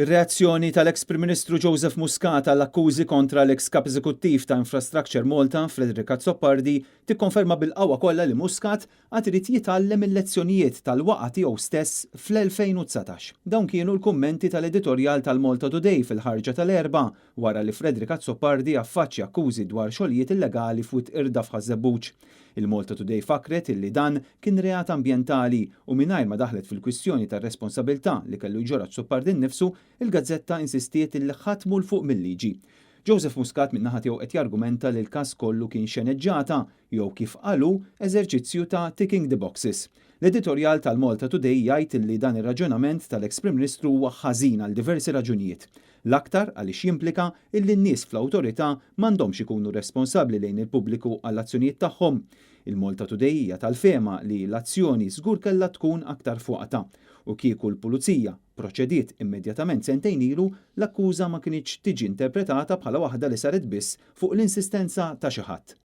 Ir-reazzjoni tal-eks Prim Ministru Joseph Muscat għall-akkużi kontra l-eks Kap Eżekuttiv ta' Infrastructure Malta, Frederick Azzopardi, tikkonferma bil-qawwa kollha li Muscat għad irid jitgħallem il-lezzjonijiet tal-waqgħa tiegħu stess fl-2019. Dawn kienu l-kummenti tal-editorjal tal-Malta Today fil-ħarġa tal-Erbgħa wara li Frederick Azzopardi affaċċja akkużi dwar xogħlijiet illegali f'Wied Qirda f'Ħaż-Żebbuġ. Il-Malta Today fakkret illi dan kien reat ambjentali u mingħajr ma daħlet fil-kwistjoni tar-responsabilità li kellu jġorr Azzopardi nnifsu, il-gazzetta insistiet illi ħadd mhu 'l fuq mil-liġi. Joseph Muscat min-naħa tiegħu qed jargumenta li l-każ kollu kien xeneġġata jew kif qal hu eżerċizzju ta' ticking the boxes. L-editorjal tal-Malta Today jgħid illi dan ir-raġunament tal-eks Prim Ministru huwa ħażin għal diversi raġunijiet. L-aktar għaliex jimplika illi n-nies fl-awtorità m'għandhomx ikunu responsabbli lejn il-pubbliku għall-azzjonijiet tagħhom. Il-Malta Today hija tal-fehma li l-azzjoni żgur kellha tkun aktar f'waqtha u kieku l-Pulizija proċediet immedjatament sentejn ilu, l-akkuża ma kinitx tiġi interpretata bħala waħda li saret biss fuq l-insistenza ta' xi ħadd.